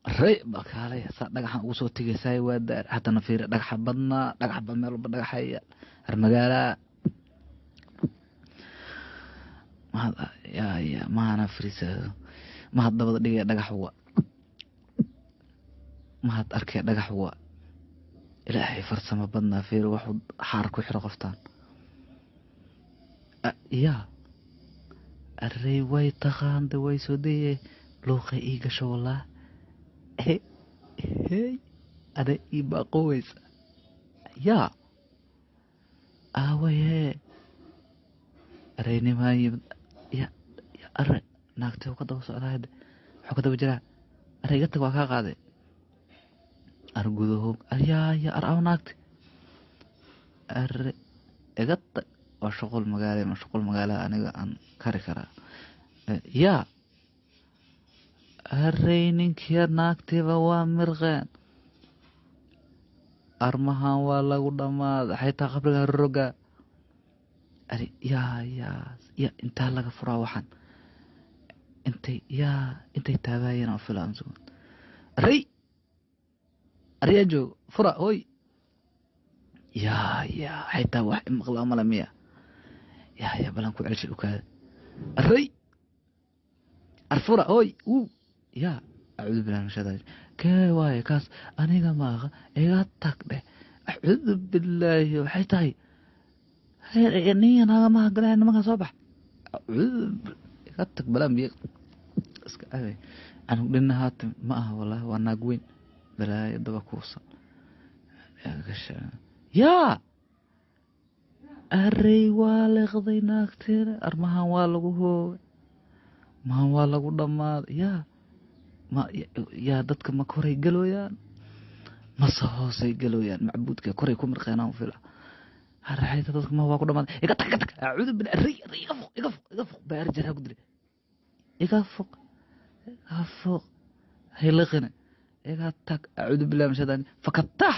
Rey balkaalay saa dhagaxan ugu soo tegaysaay waa daar haddana fiiri dhagaxa badnaa dhagax ba meel walba dhagaxaya har magaalaa mahad yaa yaa mahana fariisaado mahad dabada dhigaya dhagax wa mahad arkaya dhagax wa ilaahay farsamo badnaa fiiri waxuu xaar ku xiro qoftaan yaa arey way taqaanda way soo daye luuqay ii gasho wallah hey ada ii baaqoweysa yaa aawayee areynimaa yimid ya ya are naagtay ka daba socdaa hadda wuxuu ka daba jiraa are iga tag waa kaa qaaday ar gudaho yaa ya ar aw naagtay are iga tag waa shuqul magaala ma shuqul magaala aniga aan kari karaa yaa arey ninkiya naagtiiba waa mirqeen armahan waa lagu dhammaaday xaytaa qabriga roga ari yaa yaa ya intaa laga furaa waxaan intay yaa intay taabaayeen oo filaan sugan arey aryaa joog fura hoy yaa yaa xaytaa wax imaqlaa male miya yaa yaa balan ku celshay ukaada arey arfura hoy uu yaa acuudu billahi min shaytaan kee waaye kaas aniga maaha iga tag dheh acuudu billaahi waxay tahay ninka naaga maha galaya nimankan soo bax acuudu iga tag balaan biyo iska abay canug dhinna haatan ma aha wallaahi waa naag weyn balaayo daba kuusan yaa arey waa leeqday naagteena armahan waa lagu hoogay mahan waa lagu dhammaaday yaa ma yaa dadka ma koray galooyaan mase hoosay galooyaan macbuudka koray ku mirqeenaan fila haraxayta dadka ma waa ku dhamaaday iga tag iga tag acuudu billah arey arey iga foq iga foq iga foq baar jaraa ku dilay iga foq iga foq hayliqina iga tag acuudu billahi min shaytaan fakatax.